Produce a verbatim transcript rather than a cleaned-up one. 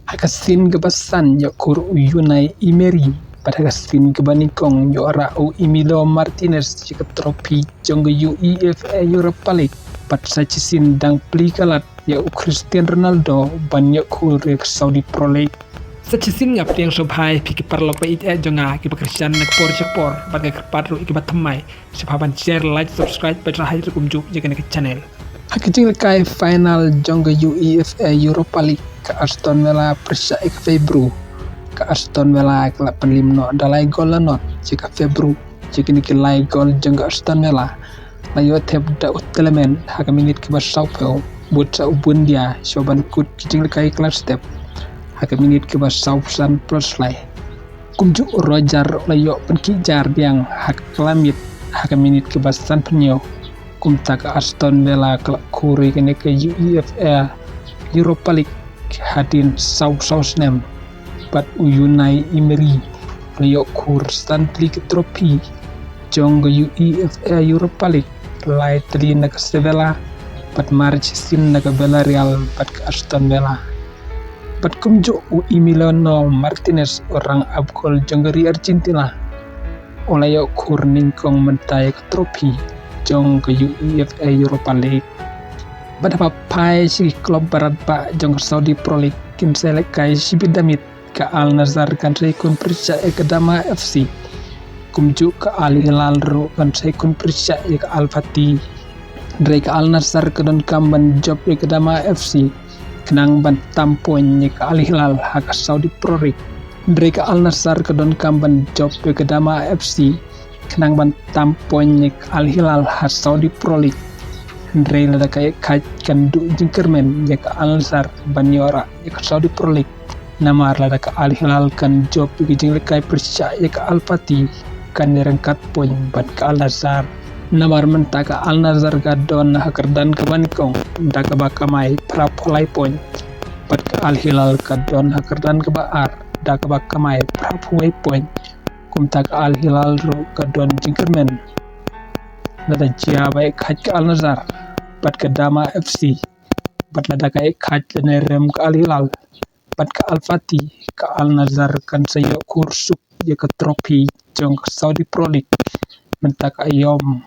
Ha ka sien kaba san ïoh khur u Unai Emery, bad ha ka sien kaba nyngkong ïoh rah u Emilio Martinez ïa ka trophy jong ka UEFA Europa League, bad sa shisien dang plie ka lad ïa u Cristiano Ronaldo ban ïoh khur ïa ka Saudi Pro League. Sa shisien nga pdiang sngewbha ïa phi ki paralok ba ïeit jong nga kiba kyrshan na ka por sha ka por bad ka kyrpad ruh ïa kiba thymmai sngewbha ban share, like, subscribe bad share ruh kumjuh ïa kane ka channel. Ha ka jingïalehkai final jong ka UEFA Europa League, ka Aston Villa pyrshah ïa ka Freiburg, ka Aston Villa ka la pynlip noh da lai gol la nod ïa ka Freiburg. Ïa kine ki lai gol jong ka Aston Villa la ïoh thep da u Tielemans ha ka minit kaba sawphew, bad sa u Buendia shuwa ban kut ka jingïalehkai khlad step ha ka minit kaba sawphew san plus lai. Kumjuh u Rodri la ïoh pynkhih jar biang ha ka klam miet ha ka minit kaba sanphew hynñiew. Kumta ka Aston Villa ka la khur ïa kane ka UEFA Europa League hadien saw saw snem. Bad u Unai Emery la ïoh khur san tylli ki trophy jong ka UEFA Europa League, lai tylli na ka Sevilla, bad mar shisien na ka Villarreal bad ka Aston Villa. Bad kumjuh u Emiliano Martinez, u rangap gol jong ka ri Argentina, u la ïoh khur nyngkong mynta ïa ka trophy jong ka UEFA Europa League. Bad haba phai sha ki klub barat bah jong ka Saudi Pro League, kin sa ïalehkai shibit da miet, ka Al Nassr kan sa ïakhun pyrshah ïa ka Dama F C. Kumjuh ka Al Hilal ruh kan sa ïakhun pyrshah ïa ka Al Fateh. Hynrei ka Al Nassr ka donkam ban jop ïa ka Dama F C khnang ban tam point ïa ka Al Hilal ha ka Saudi Pro League. Hynrei ka Al Nassr ka donkam ban jop ïa ka Dama F C khnang ban tam point ïa ka Al Hilal ha Saudi Pro League. Hynrei lada ka ïakhaid kan duh jingkyrmen ïa ka Al Nassr ban ïoh rah ïa ka Saudi Pro League. Namar lada ka Al Hilal kan jop ïa ka jingïalehkai pyrshah ïa ka Al Fateh, kan ïa ryngkat point bad ka Al Nassr. Namar mynta ka Al Nassr ka don ha ka kyrdan kaba nyngkong da kaba kamai phra phew lai point, bad ka Al Hilal ka don ha ka kyrdan kaba ar da kaba kamai phra phew wei point. Kumta ka Al Hilal ruh ka don jingkyrmen lada jia ba ïakhaid ka Al Nassr bad ka Dama F C, bad lada ka ïakhaid lane rem ka Al Hilal bad ka Al Fateh, ka Al Nassr kan sa ïoh khur suk ïa ka trophy jong ka Saudi Pro League mynta ka aïom